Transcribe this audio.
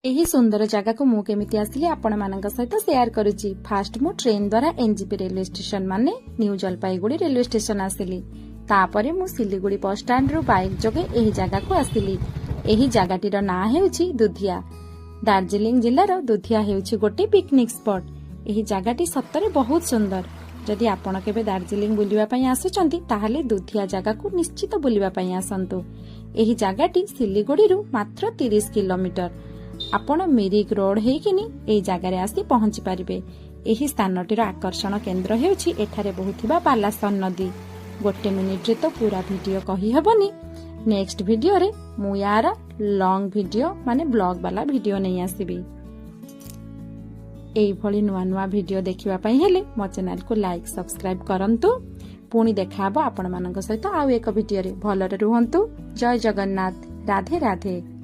ଏହି ସୁନ୍ଦର ଜାଗାକୁ ମୁଁ କେମିତି ଆସିଲି, ଆପଣମାନଙ୍କ ସହିତ ସେୟାର କରୁଛି। ଫାଷ୍ଟ ମୁଁ ଟ୍ରେନ୍ ଦ୍ୱାରା ଏନ୍ଜିପି ରେଲୱେ ଷ୍ଟେସନ, ମାନେ ନ୍ୟୁ ଜଲପାଇଗୁଡ଼ି ରେଲୱେ ଷ୍ଟେସନ ଆସିଲି। ତାପରେ ମୁଁ ସିଲିଗୁଡ଼ି ବସ୍ ଷ୍ଟାଣ୍ଡରୁ ବାଇକ୍ ଯୋଗେ ଏହି ଜାଗାକୁ ଆସିଲି। ଏହି ଜାଗାଟିର ନାଁ ହେଉଛି ଦୁଧିଆ। ଦାର୍ଜିଲିଂ ଜିଲ୍ଲାର ଦୁଧିଆ ହେଉଛି ଗୋଟେ ପିକନିକ୍ ସ୍ପଟ। ଏହି ଜାଗାଟି ସତରେ ବହୁତ ସୁନ୍ଦର। ଯଦି ଆପଣ କେବେ ଦାର୍ଜିଲିଂ ବୁଲିବା ପାଇଁ ଆସୁଛନ୍ତି, ତାହେଲେ ଦୁଧିଆ ଜାଗାକୁ ନିଶ୍ଚିତ ବୁଲିବା ପାଇଁ ଆସନ୍ତୁ। ଏହି ଜାଗାଟି ସିଲିଗୁଡ଼ିରୁ ମାତ୍ର 30 କିଲୋମିଟର। ଆପଣ ମିରିକ ରୋଡ ହେଇକିନି ଏହି ଜାଗାରେ ଆସି ପହଞ୍ଚି ପାରିବେ। ଏହି ସ୍ଥାନଟିର ଆକର୍ଷଣ କେନ୍ଦ୍ର ହେଉଛି ଏଠାରେ ବହୁଥିବା ବାଲାସନ ନଦୀ। ଗୋଟେ ମିନିଟରେ ତ ପୁରା ଭିଡିଓ କହିହେବନି। ନେକ୍ସଟ ଭିଡିଓରେ ମୁଁ ୟାର ଲଙ୍ଗ ଭିଡିଓ, ମାନେ ବ୍ଲଗ ବାଲା ଭିଡିଓ ନେଇ ଆସିବି। ଏଇଭଳି ନୂଆ ନୂଆ ଭିଡିଓ ଦେଖିବା ପାଇଁ ହେଲେ ମୋ ଚ୍ୟାନେଲକୁ ଲାଇକ୍, ସବସ୍କ୍ରାଇବ କରନ୍ତୁ। ପୁଣି ଦେଖାହବ ଆପଣମାନଙ୍କ ସହିତ ଆଉ ଏକ ଭିଡିଓରେ। ଭଲରେ ରୁହନ୍ତୁ। ଜୟ ଜଗନ୍ନାଥ। ରାଧେ ରାଧେ।